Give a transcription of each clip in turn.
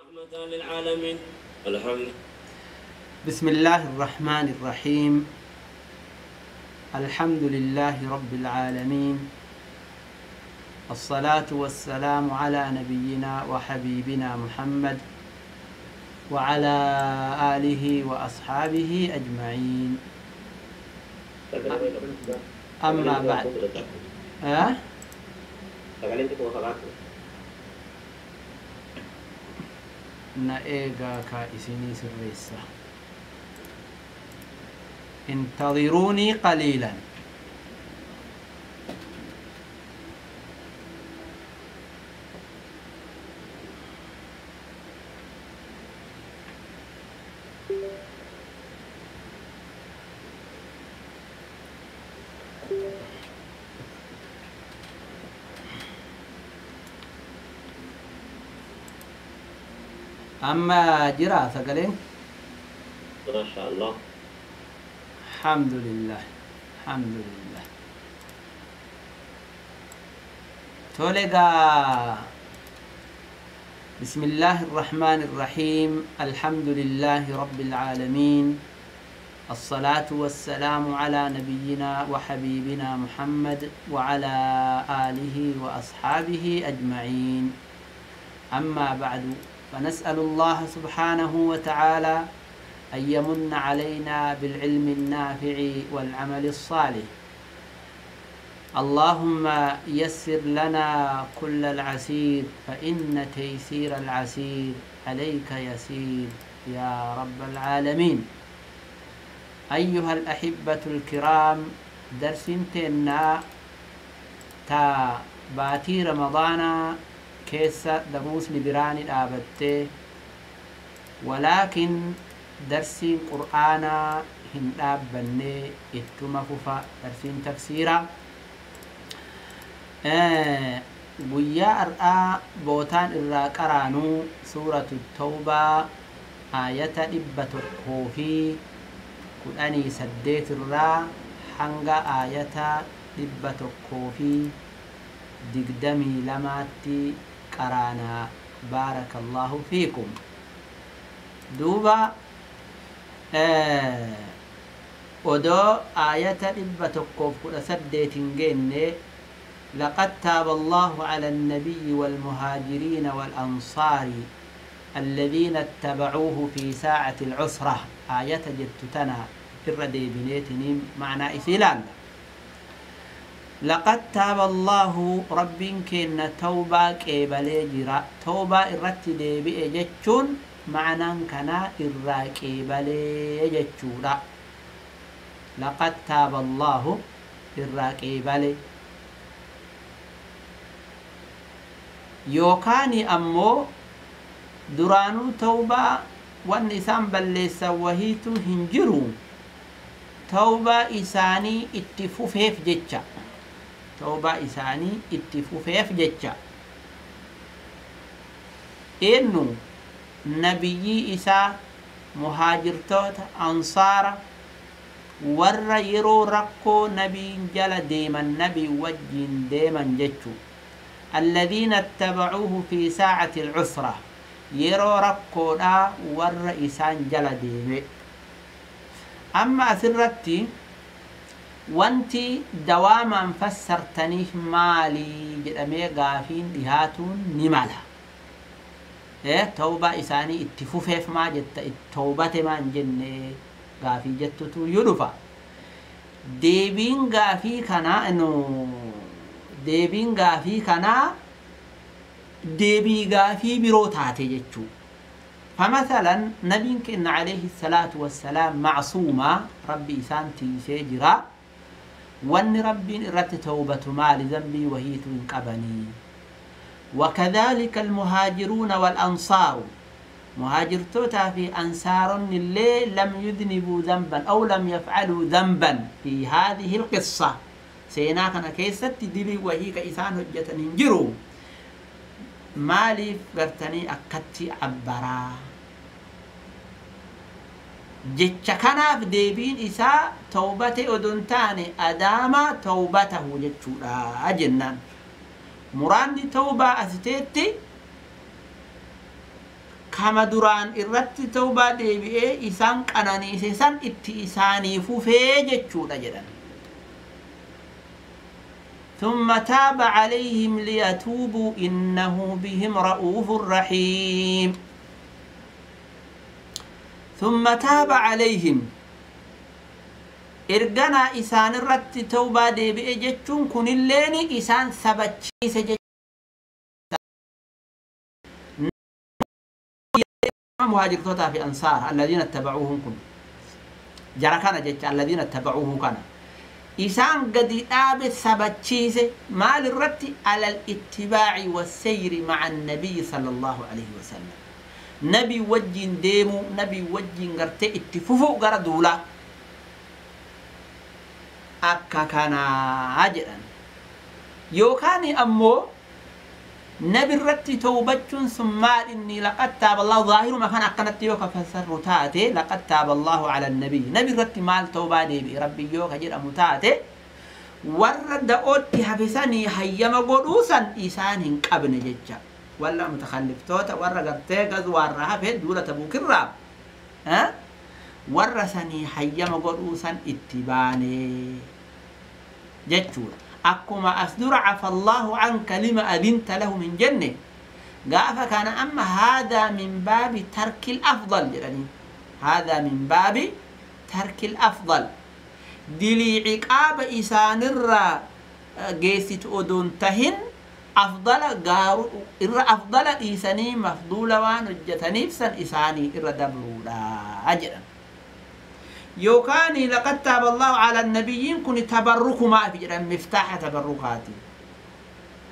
رحمة للعالمين. الحمد. بسم الله الرحمن الرحيم. الحمد لله رب العالمين، الصلاة والسلام على نبينا وحبيبنا محمد وعلى آله وأصحابه أجمعين. أما بعد، أه؟ نأيغا كإسيني سريسة. انتظروني قليلا. أما جرى ثقلين ما شاء الله. الحمد لله الحمد لله. تولغا. بسم الله الرحمن الرحيم. الحمد لله رب العالمين، الصلاة والسلام على نبينا وحبيبنا محمد وعلى آله وأصحابه أجمعين. أما بعد، فنسأل الله سبحانه وتعالى أن يمن علينا بالعلم النافع والعمل الصالح. اللهم يسر لنا كل العسير، فإن تيسير العسير عليك يسير يا رب العالمين. أيها الأحبة الكرام، درس تنا تا باتي رمضان كيس دروس نبران الآبتة، ولكن درس قرآن هن آبني اتمففا درس تفسيرا. قويا أرآ بوتان إرى قرانو سورة التوبة آية إبة الكوفي قرآني سديت الرا حنغ آية إبة الكوفي دقدمي لماتي قرانا. بارك الله فيكم. دوبا odoo aayata 118 geenne، لقد تاب الله على النبي والمهاجرين والأنصار الذين اتبعوه في ساعة العسرة. آية جتتنا الردي بنيتنين معنى إسلام. لقد تاب الله رب كن توبة كيبالي جرا توبة الرتدي بإجتشون معنى كنا الراكيبالي جتشورا. لقد تاب الله الراكيبالي يوكاني أمو درانو توبة والنسان بلسا وهيتو هنجرو توبة إساني اتفوفيف جتشا توبة إساني اتفوفيف جتشا. إنو نبيي إسا مهاجرتوت أنصار ور يرو ركو نبي جل ديما نبي وجين ديما جتشو الذين اتبعوه في ساعة العسرة يرو ركو لا ور إسان جل ديما. أما سرتي وانتي دواما فسرتنيه مالي جدمي غافين دهاتون نمالا توبة إساني اتفوفيف ما جت التوبة ما جنة غافي جتتو يدفع ديبين غافي كنا إنه ديبين غافي كنا ديبي غافي بروتاتي جتشو. فمثلا نبيك إن عليه الصلاة والسلام معصومة ربي إسان تيسيجرا وأن ربي رت توبة ما لذنبي وهي تنقبني. وكذلك المهاجرون والأنصار مهاجر توتا في أنصار اللي لم يذنبوا ذنبا أو لم يفعلوا ذنبا في هذه القصة. سينا كان كيست دلي وهي كإسان هجة هنجروا مالي قرتني أكتي عبرا جتش كناف ديبين إساء توبة أدنتاني أداما توبته جتشورا جنان مران توبة أستيتي Kama duraan irratti tawbaa deebi'ee isaan qananiise san itti isaanii fufee jechuudha jedhan. ثم تاب عليهم ليتوبوا إنه بهم رؤوف رحيم. ثم تاب عليهم إرجنا إسان الرت توبة دي بإجتشون كن اللين إسان سبتشيس مهاجر توتا في أنصار الذين اتبعوهم كن جركنا جت الذين اتبعوه كان إسان قد آب سبتشيس مال الرت على الاتباع والسير مع النبي صلى الله عليه وسلم. نبي وجين ديمو نبي وجين غرتي اتفوفو غرا دولا أكا كان أجرا يوكاني أمو نبي الرتي توبتشون ثم إني لقد تاب الله ظاهر ما كان أقنت يوكا فسر تاتي لقد تاب الله على النبي. نبي الرتي مال توبة دي ربي يوكا جرى متاتي ورد أوتي حفظني هيما قدوسا إسان قبن ججا ولا متخلف توتا ورا قرتي غزوة الرهافة دولة تبوك الراب ها ورثني حيما قدوسا اتباني جتشورا أكما أصدر عفى الله عنك لما أذنت له من جنة قاف كان أما هذا من باب ترك الأفضل يعني هذا من باب ترك الأفضل دلي عقاب إسان الرا جيست أدون تهن أفضل قارو إر أفضل إيساني مفضولة وان رجتني فسن إساني إر دبرولا أجرا يوكاني لقد تاب الله على النبيين كن تبرك ما في جرا مفتاح تبركاتي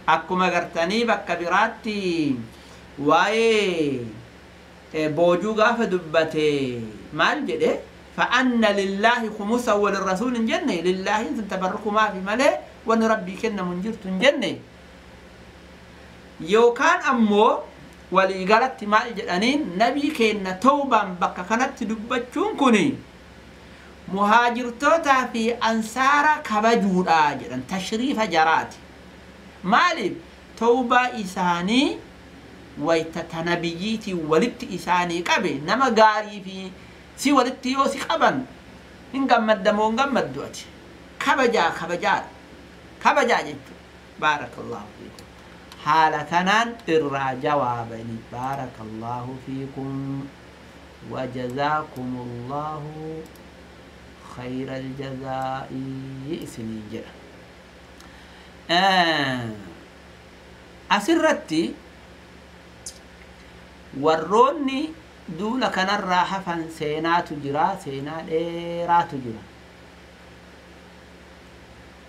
أكما قرتني بكبراتي واي بوجو غاف دبتي مال جده فأن لله خمسة وللرسول جنة لله تبرك ما في ماله ونربي كنا منجرت جنة يوكان أمو ولي قالت مال جدانين نبي كنا توبا بكا كانت دبتشون كوني مهاجرتوتا في أنصار كبجورا جدان تشريف جراتي مالي توبة إساني ويتتنبيتي ولدت إساني قبي نما غاري في سي ولدت يوسي قبن إن قمد دمو إن قمد دوتي كبجا كبجا كبجا جدو بارك الله فيكم حال كانان إرى جوابني بارك الله فيكم وجزاكم الله خير الجزاء سنين جرى. أسرتي warroonni duula kanarraa hafan seenaatu jira, seenaa dheeraatu jira.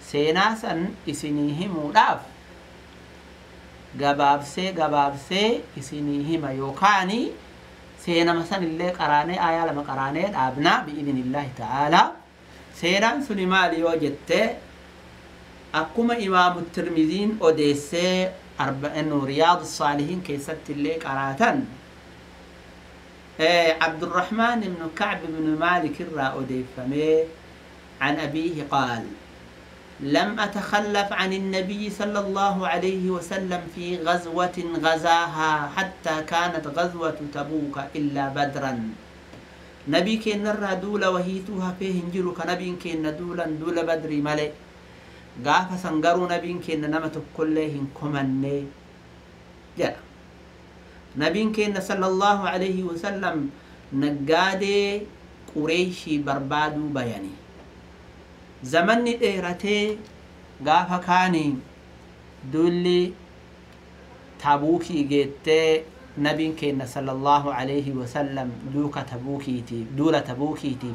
Seenaa san isinii himuudhaaf gabaabsee gabaabsee isinii hima yookaan seenama san illee qaraanee aayaa lama qaraanee dhaabnaa bi'idhnillaahi ta'aalaa. Seenaan suni maali yoo jette akkuma Imaamu Tirmiziin odeessee Riyaadu Saalihiin keessatti illee qaraatan Abdurrahmaan ibnu Kacb ibnu Maalik irraa odeeffamee عن أبيه قال: لم أتخلف عن النبي صلى الله عليه وسلم في غزوة غزاها حتى كانت غزوة تبوك إلا بدرا. نبي كين نرى دولة وهيتوها فيه انجلو كنبي كين دولا دولة بدري ملي غافة سنقروا نبي كين نمت كلهن كمني جاء نبي كين صلى الله عليه وسلم نقادي قريشي بربادو بياني زمني ديرتي غافة كاني دولي تابوكي جيتي نبي كين صلى الله عليه وسلم دوكا تبوكيتي دولة تبوكيتي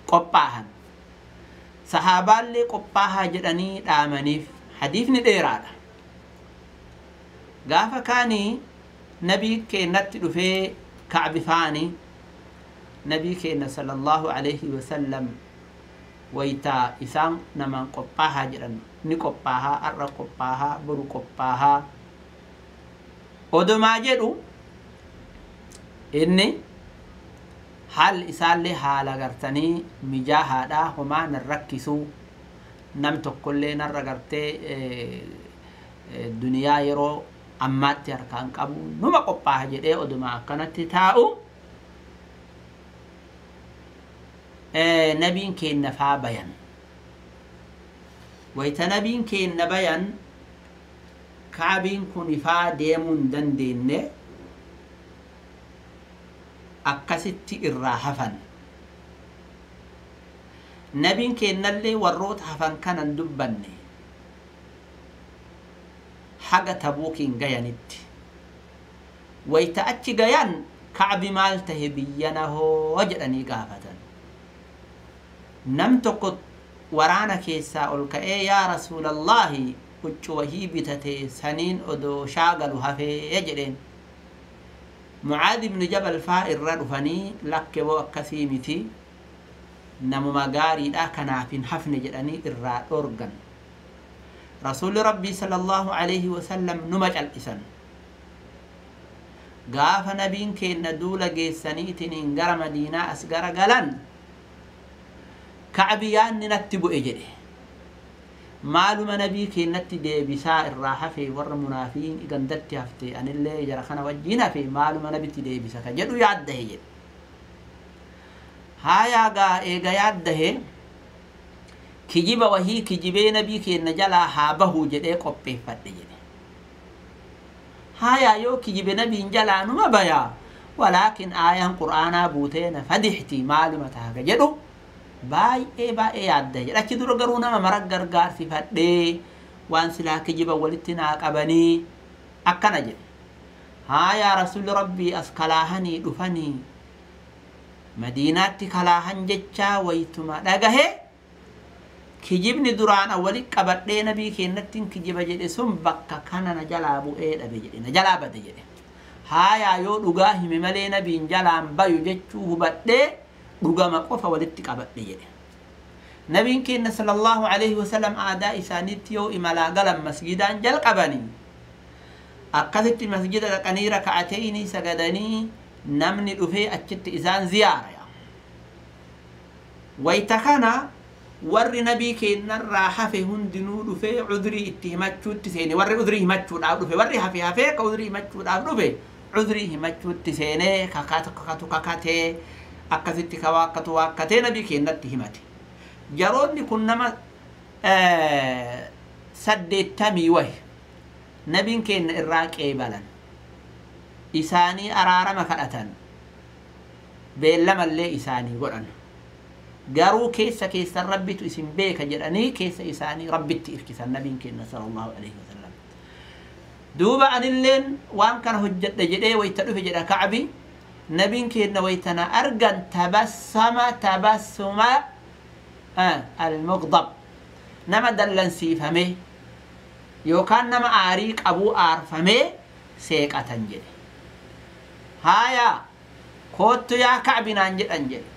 قباها صحابة اللي قباها جدني دامنيف حديثني ديرادا غافة كاني نبي كين نتلفي كعب فاني نبي كين صلى الله عليه وسلم ويتا إسان نمان قباها جدن نقباها أرى قباها برو قباها odumaa jedhu inni haal isaallee haala gartanii mijaahaadha homaa nan rakkisuu nam tokkollee narra gartee duniyaa yeroo Ammaatti harkaan qabu numa qophaa'a jedhee oduma akkanatti taa'u nabiin keenna faa bayan. Wayta nabiin keenna bayan Ka'biin kun ifaa deemuu hin dandeenye akkasitti irraa hafan. Nabiin keennallee warroota hafan kanan dubbanne haga Tabuukiin gayanitti. Wayta achi gayan Ka'bi maal tahe biyyana hoo jedhanii gaafatan. Nam tokko waraana keessaa ol ka'ee yaa Rasuulallaahi huccuu wahii bitate saniin odoo shaagalu hafee jedheen. Mucaad ibnu Jabal faa irra dhufanii lakke boo akkasii miti namuma gaariidha kanaaf hin hafne jedhanii irraa dhoorgan. Rasuulli Rabbii sallallahu alaihi wasallam numa cal'isan. Gaafa nabiin keenna duula geessaniitiin gara Madiinaa as gara galan Ka'bi yaanni natti bu'e jedhe. Maaluma nabii keennatti deebisaa irraa hafe warra munaafiin gandatti hafte anillee jara kana wajjiin hafe maaluma nabitti deebisa ka jedhu yaaddahe jedhe. Haayaa gaa eega yaaddahe kijiba wahii kijibee nabii keenna jalaa haa bahuu jedhee qopheeffadhe jedhe. Haayaa yoo kijibe nabiin jalaa numa bayaa walaakin aayaan qur'aanaa buutee na fadixti maaluma taha ka jedhu baay'ee baay'ee yaadda jedha. Achi dura garuu nama mara gargaarsifadhee waan silaa kijiba walitti naa qabanii akkana jedhe. Haayaa Rasuulli Rabbii as kalaahanii dhufanii Madiinaatti kalaahan jechaa waytuma dhagahe kijibni duraan awwali qabadhee nabii keennattiin kijiba jedhe sun bakka kana na jalaa bu'ee dhabe jedhe na jalaa bade jedhe. Haayaa yoo dhugaa hime malee nabiin jalaan bayu jechuu hubadhee dhugama qofa walitti qabadhe jedhe. Nabiin keenya sallallahu alaihi wasallam aadaa isaaniitti yoo imalaa galan masgidaan jalqabanii akkasitti masgida dhaqanii raka'ateenii sagadanii namni dhufee achitti isaan ziyaara. Wayta kana warri nabii keenyarraa hafe hundinuu dhufee cudrii itti himachuutti seene. Warri cudrii himachuudhaaf dhufe warri hafe hafee ka cudrii himachuudhaaf dhufe cudrii himachuutti seenee kakatu kakatee akkasitti ka waakkatu waakkatee nabii keennatti himate. Jaroonni kun nama 80 wahi nabiin keenna irraa qeebalan. Isaanii araarama kadhatan. Beellamallee isaanii godhan. Garuu keessa keessan rabbitu isin beeka jedhanii keessa isaanii rabbitti irkisan nabiin keenna sallallahu alaihi wasallam. Duuba anilleen waan kana hojjedhe jedhee wayta dhufe jedha Ka'bi. Nabiin keenna waytana argan tabassama tabassuma al-mughdab nama dallansiifame yookaan nama aarii qabuu aarfamee seeqatan jedhe. Haayaa koottu yaa Ka'bi naan jedhan jedhe.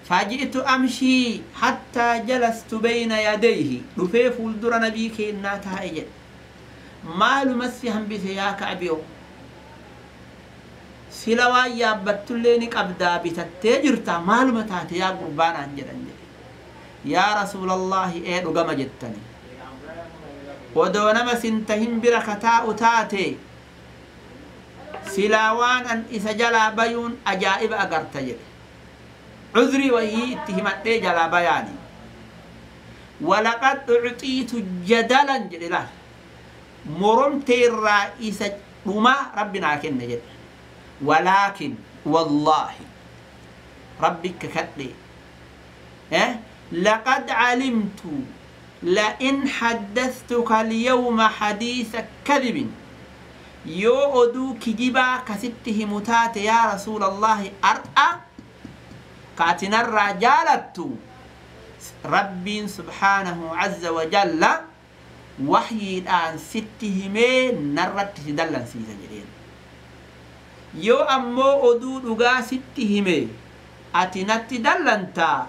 Faji'tu amshii hattaa jalastu bayna yadayhi dhufee fuuldura nabii keennaa taa'e jedhe. Maalumas si hambise yaa Ka'bi sila waan yaabbattullee ni qabdaa bitattee jirta maaluma taate yaa gurbaanaan jedhan jedhe. Yaa Rasuulallaahi ee dhugama jettani. Odoo nama sin tahin bira kataa'u taate silaa waan an isa jalaa bayuun ajaa'iba agarta jedhe. Cudrii wayii itti himadhee jalaa bayaani. Walaqad ucxiitu jadalan jedhe laal. Moromteerraa isa dhumaa rabbi naa kenne jedhe. ولكن والله ربك كدي لقد علمت لئن حدثتك اليوم حديث كذب يو أدو كجبا كسته متات يا رسول الله أرأى كاتنا الرجالة ربي سبحانه عز وجل وحي الآن سته من نرت تدلن سيزا yoo ammoo oduu dhugaa sitti hime ati natti dallantaa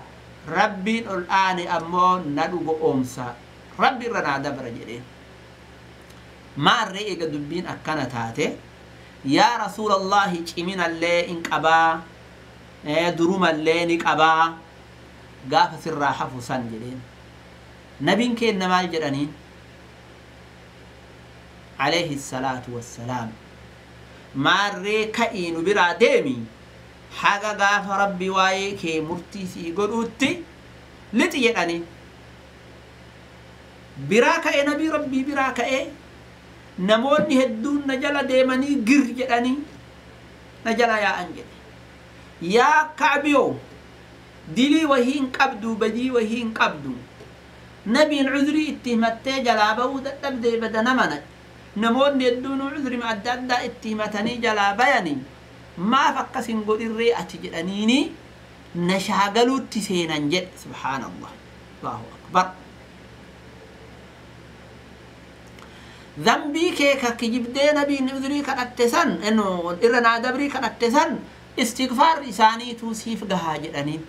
rabbiin ol aane ammoo na dhugo oomsa rabbi irra naa dabra jedheen. Maarree eega dubbiin akkana taate yaa Rasuulallaahi ciminallee in qabaa durumallee ni qabaa gaafa sirraa hafu san jedheen. Nabiin keenna maal jedhaniin? عليه الصلاة والسلام maarree ka'ii nu biraa deemi haga gaafa rabbi waa'ee kee murtii sii godhuutti lixi jedhani biraa ka'e nabii rabbii biraa ka'e namoonni hedduun na jala deemanii gir jedhanii na jala yaa'an jedhe yaa ka'biyoo dilii wahii hin qabdu badii wahii hin qabdu nabiin cudrii itti himattee jalaa bahuu dadhabdee badana mana namoonni hedduun cudrii adda addaa itti himatanii jalaa bayanii maaf akkas hin godhirree ati jedhaniini na shaagaluutti seenan jedhe subhaanallah allahu akbar ذنبي كي كجبدي نبي نذري كدtte san eno irra naa dabrii kadhatte san istighfar isaaniitu siif gahaa jedhaniin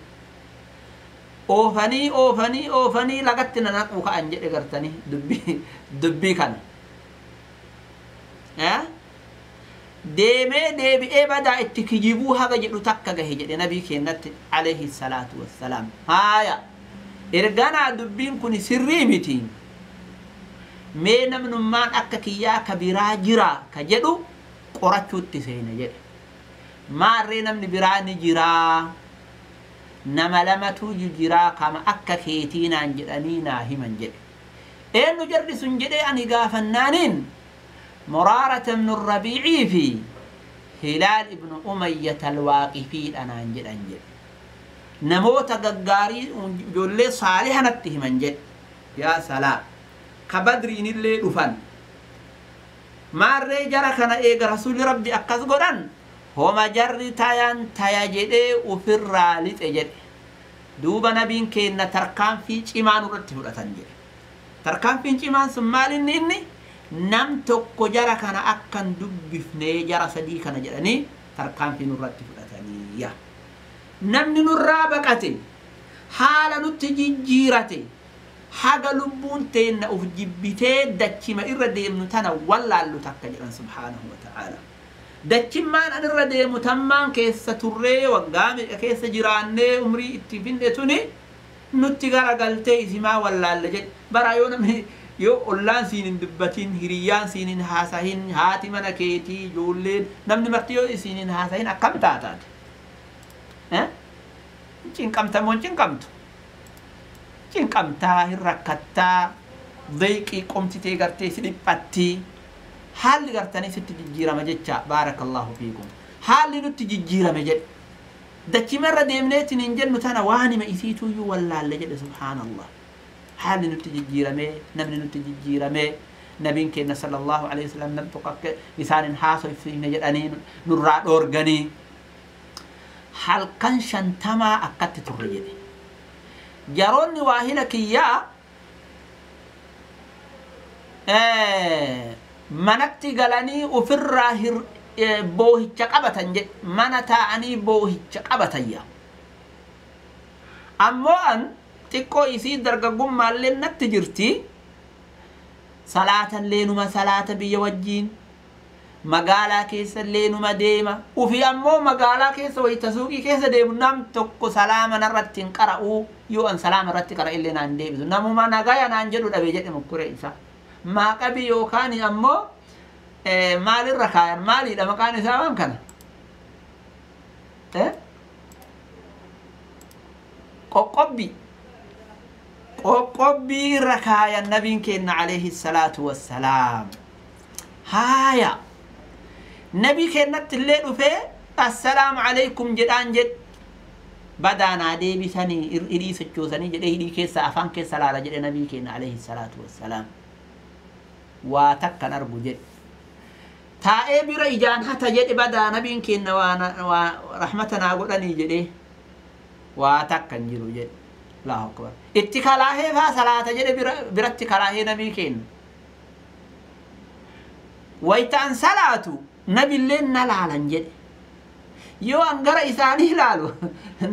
oofanii oofanii oofanii lagatti na naquu ka'an jedhe gartanii dubbii kana deemee deebi'ee badaa itti kijibuu haga jedhu takka gahe jedhe nabii keennatti alayhi salaatu wassalaam haaya erganaa dubbiin kun sirrii miti mee namnummaan akka kiyyaa ka biraa jira ka jedhu qorachuutti seene jedhe maarree namni biraa ni jiraa nama lamatu jiraa kama akka keetii naan jedhanii naa himan jedhe eenyu jarri sun jedhee ani gaafannaaniin Muraarata ibnu Rabiicii fi Hilaal ibnu Umayyata alwaaqifiidha naan jedhan jedhe namoota gaggaarii ijoollee saaliha natti himan jedhe yaa salaam ka badriinillee dhufan maarree jara kana eega rasuulli rabbi akkas godhan homa jarri tayan taya jedhee ufirraa lixe jedhe duuba nabiin keenna tarkaanfii cimaa nurratti fudhatan jedhe tarkaanfiin cimaan sun maal inni inni nam tokko jara kana akkan dubbifnee jara sadii kana jedhanii tarkaanfii nurratti fudhataniiya namni nurraa baqate haala nutti jijjiirate haga lubbuun teenna uf jibbitee dachima irra deemnu tana wallaallu takka jedhan subhaanahu wa ta'aala dachimmaan an irra deemu tammaan keessa turree waggaa meeqa keessa jiraannee umrii itti finne tuni nutti garagaltee isimaa wallaalle jedhe bara yoo namni yoo ollaan siin hin dubbatin hiriyyaan siin hin haasahin haati mana keetii ijoolleen namni marti yoo isiin hin haasahin akkam taataate cinqamta moo hin cinqamtu cinqamtaa hin rakkattaa dayqii qomtitee gartee si dhiphattii haalli gartanii sitti jijjiirama jecha baarakallahu fiikum haalli nutti jijjiirame jedhe dachimarra deemneetiin hin jennu tana waanima isiituyyuu wallaalle jedhe subhaanallah haalli nutti jijjiirame namni nutti jijjiirame nabiin keenna sallallahu alaihi wasallam nam tokko akka isaan hin haasofsiifne jedhanii nurraa dhoorganii halkan 50 akkatti turre jedhe jaroonni waahila kiyyaa manatti galanii ofirraa boohicha qabatan jedhe mana taa'anii boohicha qabatan yaa ammoo an xiqqoo isii dargaggummaallee natti jirti salaatallee numa salaata biyya wajjiin magaalaa keessallee numa deema ufi ammoo magaalaa keessa wayita suuqii keessa deemu nam tokko salaama narratti hin qara'uu yoo an salaama irratti qara illee naan deebisu namuma nagaya naan jedhu dhabe jedhe mukkuree isaa maaqabi yookaan ammoo maalirra kaayan maaliidha maqaan isaa waan kana qoqqobbii qoqqobbii irra kaayan nabiin keenna alayhi salaatu wassalaam haaya nabii keennatti illee dhufee assalaamu alaykum jedhaan jedhe badaanaa deebisanii hidhii sochoosanii jedhee hidhii keessa afaan keessa laala jedhe nabii keenna alayhi salaatu wassalaam waa takkan argu jedhe taa'ee bira ijaan hata jedhe badaa nabiin keenna waa rahmata naa godhanii jedhee waa takkan jiru jedhe allahu akbar itti kalaahee faa salaata jedhe biratti kalaahee nabii keenna wayta an salaatu nabilleen na laalan jedhe yoo an gara isaanii ilaalu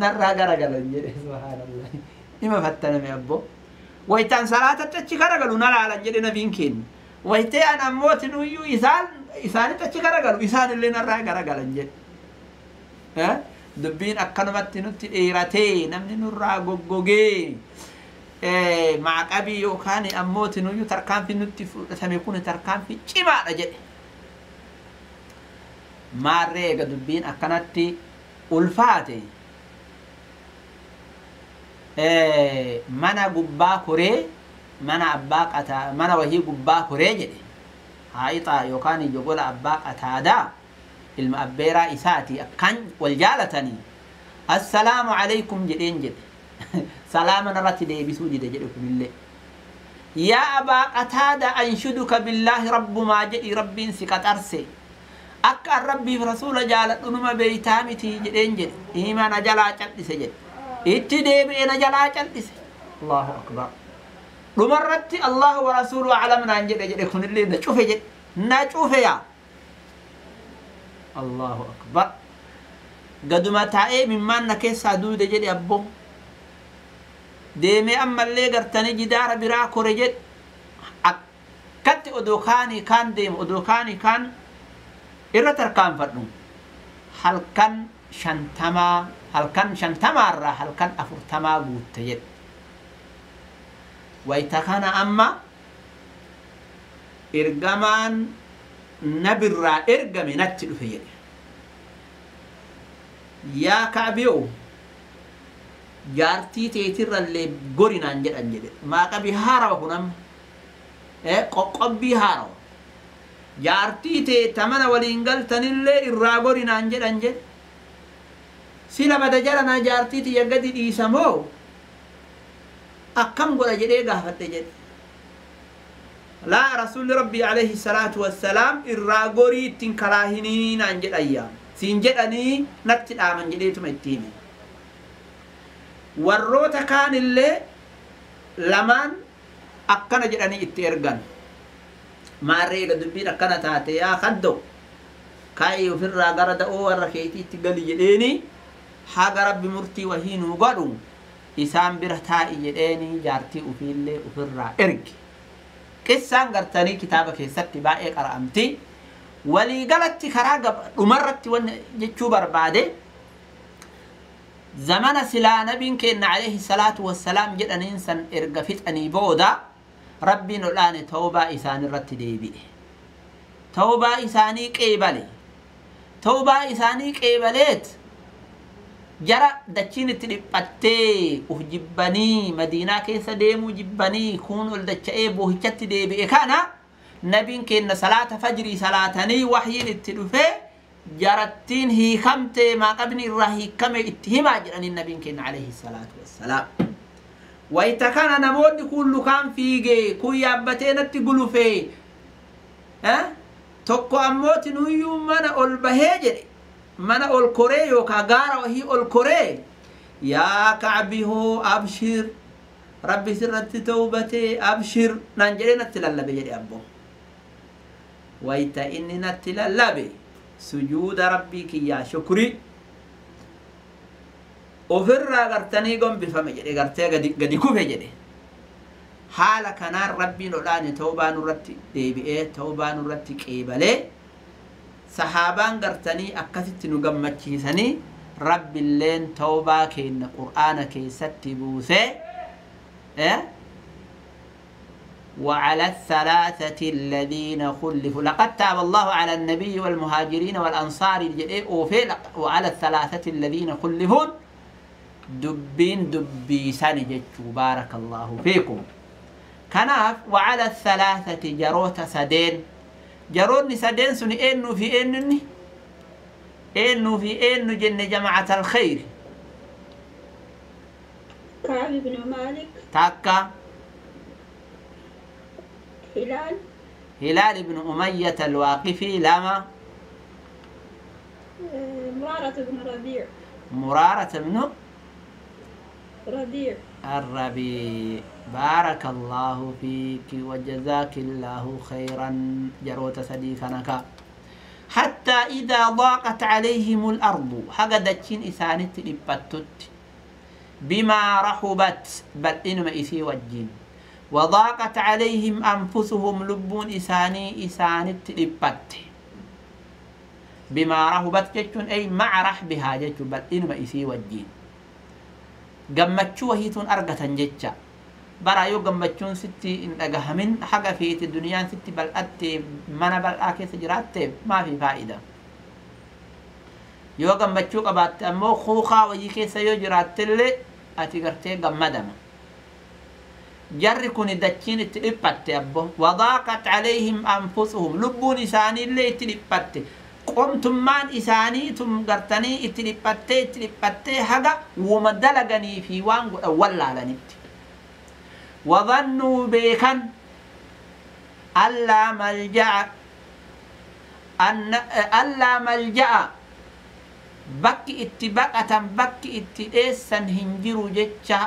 narraa garagalan jedhe subhaanallah ima fattaname abbo wayta an salaatatti achi garagalu na laalan jedhe nabiin keenna waytee an ammootinuyyuu isaanitti achi garagalu isaanillee narraa garagalan jedhe dubbiin akkanumatti nutti dheeratee namni nurraa goggogee Maaqabii yookaan ammoo tinuyyuu tarkaanfii nutti fudhatame kun tarkaanfii cimaadha jedhe. Maarree eega dubbiin akkanatti ulfaate mana gubbaa koree mana abbaa qataa mana wahii gubbaa koree jedhe haa'ixaa yookaan jogola abbaa qataadaa ilma abbeeraa isaati akkan wal jaalatanii assalaamu alaykum jedheen jedhe salaama narratti deebisuu dide jedhe kunillee yaa abaa qataada anshuduka billaahi rabbumaa jedhi rabbiin si qaxarse akka an rabbiif rasuula jaaladhu numa beeytaa miti jedheen jedhe hiima na jalaa cal'ise jedhe itti deebi'e na jalaa cal'ise allahu akbar dhumarratti allahu wa rasuulu aclam naan jedhe jedhe kunillee na cufe jedhe na cufe yaa allahu akbar gaduma taa'ee mimmaan na keessaa duude jedhe abboo deemee ammallee gartanii jidaara biraa kore jedhe akkatti odoo kaanii kaan deemu odoo kaanii kaan irra tarkaanfadhu halkan 50 halkan 50 halkan 40 guutte jedhe wayta kana amma ergamaan nabirraa ergame natti dhufe jedhe yaa ka'biyo jaartii teetirrallee gorinaan jedhan jedhe maaqabii haarawa kun amma qoqqobbii haarawa jaartii teetta mana waliin galtanillee irraa gorinaan jedhan jedhe sila bada jaranaa jaartii tiyya gadi dhiisamoo akkam godha jedhee gaafadhe jedhe laa rasuulli rabbii alayhi salaatu wassalaam irraa gorii ittiin kalaahinii naan jedhayyaa siin jedhanii natti dhaaman jedheetuma itti hime warroota kaanillee lamaan akkana jedhanii itti ergan maarree eega dubbiin akkana taate yaa kaddo kaa'ii ofirraa gara da'oo warra keetiitti gali jedheeni haga rabbi murtii wahii nuu godhu isaan bira taa'i jedheeni jaartii ufiillee ofirraa ergi qissaan gartanii kitaaba keessatti baay'ee qara'amti waliigalatti karaa dhumarratti wanni jechuu barbaade zamana silaa nabiin keenna alayhi salaatu wassalaam jedhaniin san erga fixanii booda rabbiin ol'aane tawbaa isaan irratti deebi'e tawbaa isaanii qeebale tawbaa isaanii qeebaleet jara dachiin itti dhiphattee uf jibbanii madiinaa keessa deemuu jibbanii kuun ol dacha'ee boohichatti deebi'e kana nabiin keenna salaata fajrii salaatanii waxyiin itti dhufee jarattiin hiikamte maaqabni irraa hiikame itti himaa jedhaniin nabiin keenna alayhi salaatu wassalaam wayta kana namoonni kun lukaan fiigee kun yaabbatee natti gulufee tokko ammooti nuyyuu mana ol bahee jedhe mana ol koree yookaa gaara wahii ol koree yaa kacbi hoo abshir rabbi sirratti tawbatee abshir naan jedhee natti lallabe jedhe abbo wayta inni natti lallabe sujuuda rabbii kiyyaa shukri ofirraa gartanii gombifame jedhe gartee gadi kufe jedhe haala kanaan rabbiin ol'aane tawbaa nurratti deebi'ee tawbaa nurratti qeebalee sahaabaan gartanii akkasitti nu gammachiisanii rabbiilleen tawbaa keenna qur'aana keessatti buusee وعلى الثلاثة الذين خلفوا لقد تاب الله على النبي والمهاجرين والأنصار وعلى الثلاثة الذين خلفوا دبين دبيسان جتشو بارك الله فيكم كناف وعلى الثلاثة جروت سدين جروني سدين سني إنو في إنني إنو في إنو جن جماعة الخير كعب بن مالك تاكا هلال هلال بن أمية الواقفي لما مرارة بن ربيع مرارة بن ربيع الربيع بارك الله فيك وجزاك الله خيرا جروت صديقنا حتى إذا ضاقت عليهم الأرض حقدتشين إسانت لبتت بما رحبت بل إنما إسي وجين وضاقت عليهم أنفسهم لبون إساني إسانت لبت بما رحبت جتون أي مع رحبها جتون بل إنما إسي وجين gammachuu wahiituun argatan jecha Bara yoo gammachuun sitti hin dhagahamin haga feete duniyaan sitti bal'atte mana bal'aa keessa jiraatte maafi faa'ida. Yoo gammachuu qabaatte ammoo kuukaa wayii keessa yoo jiraattellee ati gartee gammadama. Jarri kun dachiin itti dhiphatte abbo. Wadaaqat calayhim anfusuhum lubbuun isaaniillee itti dhiphatte. Qomtummaan isaanii tum gartanii itti dhiphattee haga wuma dalaganii fi waan godhan wallaalanitti. Wadhannuu beekan allaa malja'a bakki itti baqatan bakki itti dheessan hin jiru jecha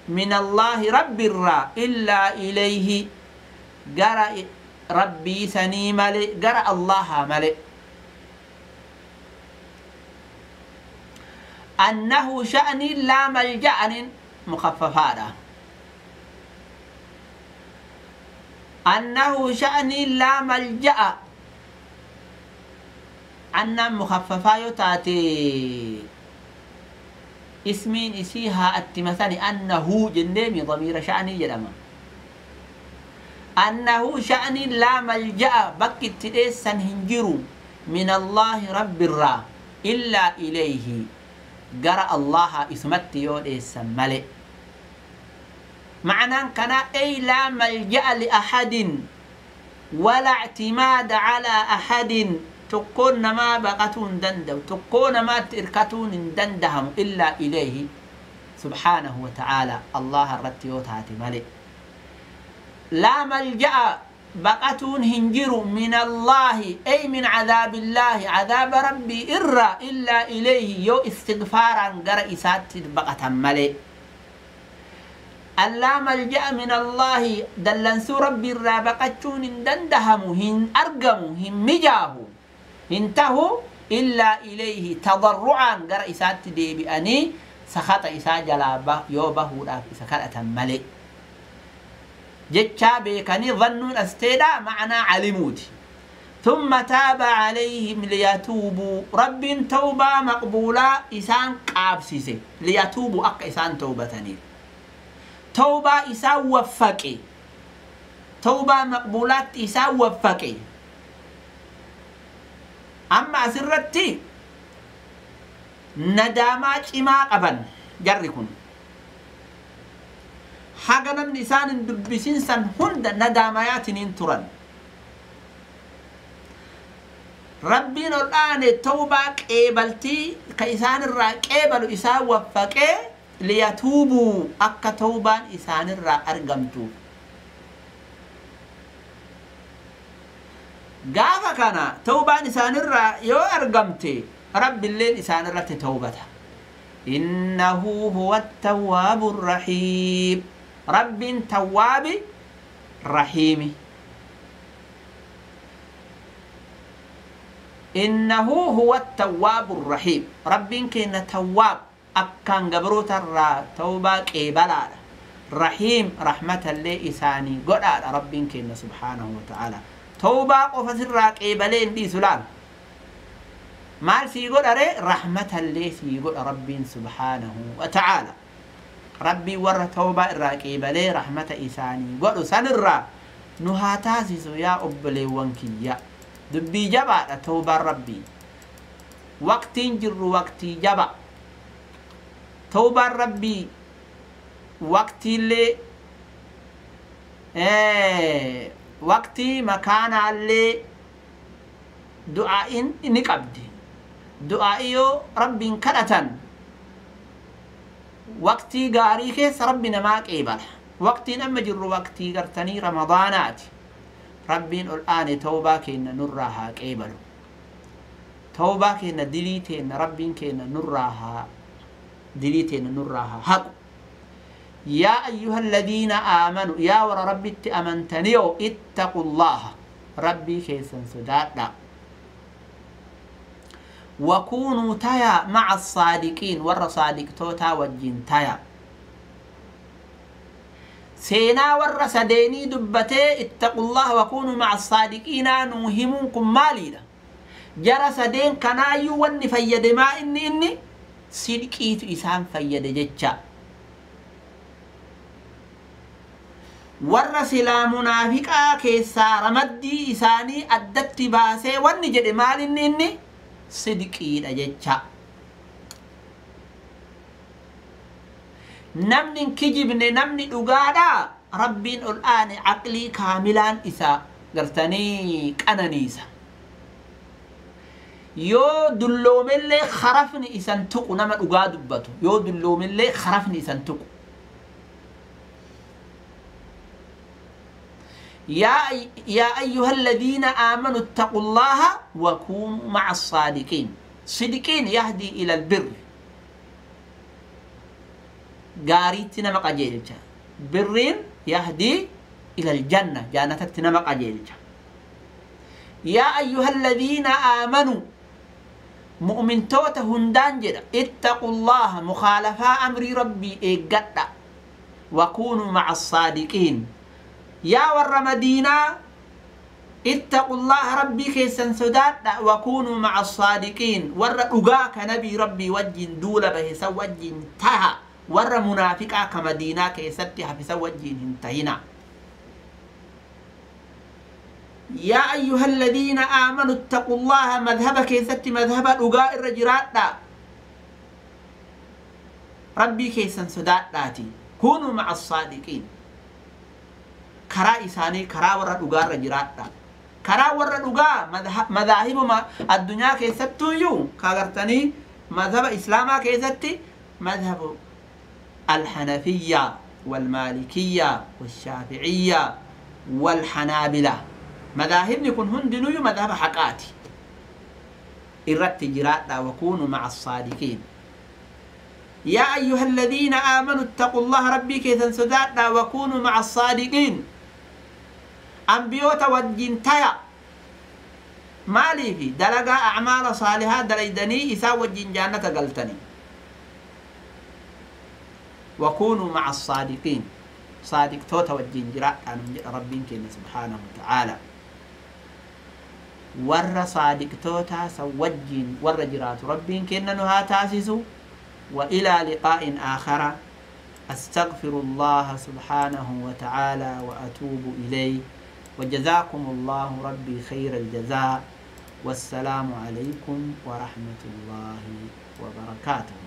من الله رب الرا إلا إليه جرى ربي سني ملئ جرى الله ملئ أنه شأني لا ملجأ مخففات أنه شأني لا ملجأ أن مخففات تأتي اسمين إسيها التمثاني أنه جنمي ضمير شأني جرما أنه شأني لا ملجأ بك التديسا هنجرو من الله رب الرا إلا إليه جرى الله اسمت يوديسا ملئ معنى كان أي لا ملجأ لأحد ولا اعتماد على أحد تكون ما بقتون دندو تكون ما تركتون دندهم إلا إليه سبحانه وتعالى الله الرتيوت ملئ لا ملجأ بقتون هنجر من الله أي من عذاب الله عذاب ربي إرى إلا إليه يو استغفارا قرأ إسات بقتا ملئ ألا ملجأ من الله دلنسو ربي الرا بقتون دندهم هن أرقم هن مجاه انتهوا إلا إليه تضرعا قرأ إسات دي بأني سخط إسا جلابه يوبه سخطة ملئ جتشا بيكني ظنون أستيدا معنى علموتي ثم تاب عليهم ليتوبوا رب توبة مقبولة إسان قابسيسي ليتوبوا أق إسان توبتني توبة إسان وفقي توبة مقبولات إسان وفقي أما أسرتي ندامات إما قبن جركن حاجة نمني إسان دبسين سن هند ندامات ننترن ربنا الآن توبة قبلتي كإسان الرا قبل إسان وفقه ليتوبوا أكا توبة إسان الرا أرقمتو gaafa kana tawbaan isaanirraa yoo argamte rabbiilleen isaanirratti tawbata innahu huwa attawwaabu rahiim rabbiin tawwaabi rahiimi innahu huwa attawwaabu rahiim rabbiin keenya tawwaab akkaan gabrootarraa tawbaa qeebalaadha rahiim rahmatallee isaanii godhaadha rabbiin keenya subhaanahu wa ta'aalaa توبة قف سرا قبلين دي سلال مال سيقول أري رحمة اللي سيقول ربي سبحانه وتعالى ربي ور توبة الراقبلي رحمة إساني قول سنرا نهاتاسس يا أبلي وانكيا دبي جبا توبة ربي وقت جر وقت جبا توبة ربي وقت اللي وقتي مكان اللي دعاء نقبدي دعائيو ربي كرة وقتي قاري كيس ربنا ما قيبل وقتي نمجر وقتي قرتني رمضانات ربي الآن توبة كينا نراها قيبل توبة كينا دليتين ربي كينا نراها دليتين نراها حق يا أيها الذين آمنوا يا ور ربي أمنتنيو اتقوا الله ربي كيسن سدادا وكونوا تيا مع الصادقين ور صادق توتا وجين تيا سينا ور سديني دبتي اتقوا الله وكونوا مع الصادقين نوهمكم ماليدا جرى سدين كنايو ون فيد ما إني صدقيت إسان فيد جتشا. Warra silaa munaafiqaa keessaa ramaddii isaanii addatti baasee wanni jedhe maal inni sidqiidha jecha. Namni hin kijibne namni dhugaadha rabbiin ol aane aqlii kaamilaan isaa gartanii qananiisa. Yoo dulloomellee kharafni isan tuqu nama dhugaa dubbatu yoo dulloomellee kharafni isan tuqu. يا أيها الذين آمنوا اتقوا الله وكونوا مع الصادقين. صدقين يهدي إلى البر. قاريتنا مقاجيلتا برين يهدي إلى الجنة جانتنا مقاجيلتا. يا أيها الذين آمنوا مؤمن توتا هندان جدا اتقوا الله مخالفة أمر ربي إيقاتا وكونوا مع الصادقين. يا ور مدينة اتقوا الله ربي كيسن سداد وكونوا مع الصادقين. ور أغاك نبي ربي وجين دولة بهس وجين تها ور منافقا كمدينة كيستي حفظ وجين انتهينا. يا أيها الذين آمنوا اتقوا الله مذهب كيستي مذهب أغا الرجرات ربي كيسن سداد كونوا مع الصادقين. كرا إساني كرا ورا دوغا رجرات كرا ورا دوغا مذاهب ما الدنيا كيستو يو كاغرتني مذهب إسلاما كيستي مذهب الحنفية والمالكية والشافعية والحنابلة مذاهب يكون هندنو مذهب حقاتي إردت جرات وكونوا مع الصادقين. يا أيها الذين آمنوا اتقوا الله ربي كيسن سدادنا وكونوا مع الصادقين. أنبيوتا وجنتيا مالي في دلقا أعمال صالحة دليدني إسا وجين جانة قلتني. وكونوا مع الصادقين صادق توتا وجين جراء ربي كينا سبحانه وتعالى. ور صادق توتا سوجين ور جرات ربي كينا نها تاسسو. وإلى لقاء آخر أستغفر الله سبحانه وتعالى وأتوب إليه. وجزاكم الله ربي خير الجزاء. والسلام عليكم ورحمة الله وبركاته.